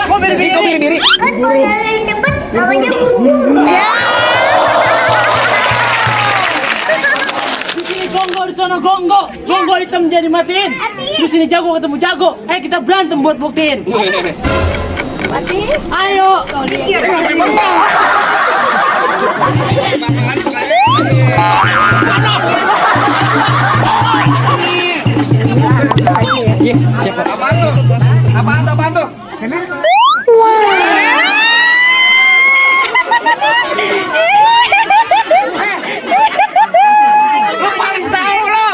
Kok pilih diri? Kan kalau yang cepet namanya buru-buru. Di sini gonggo, di sana gonggo. Gonggo hitam jadi matiin. Di sini jago ketemu jago. Kita berantem buat buktiin. Mati. Ayo. Apaan tuh? Paling tahu lo.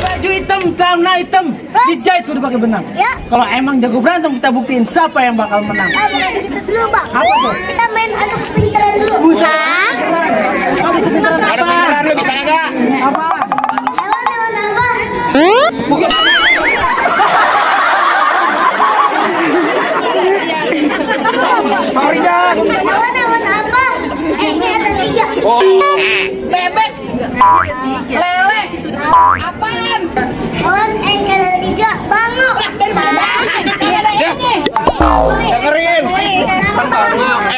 Baju hitam, celana hitam, dijahit udah pakai benang. Ya. Kalau emang jago berantem kita buktiin siapa yang bakal menang. Bukan gitu dulu bang. Apa tuh? Kita main adu kepintaran dulu. Buset. Ada kebenaran Ada apa? beneran lu bisa enggak? Apa? Hewan apa? Bukan. Sorry dah. Hewan apa? Ini ada 3. Oh. Bebek. Lele. Apaan? Hewan ada 3. Bango. Dari mana? Ada ini. Dengerin. Bango.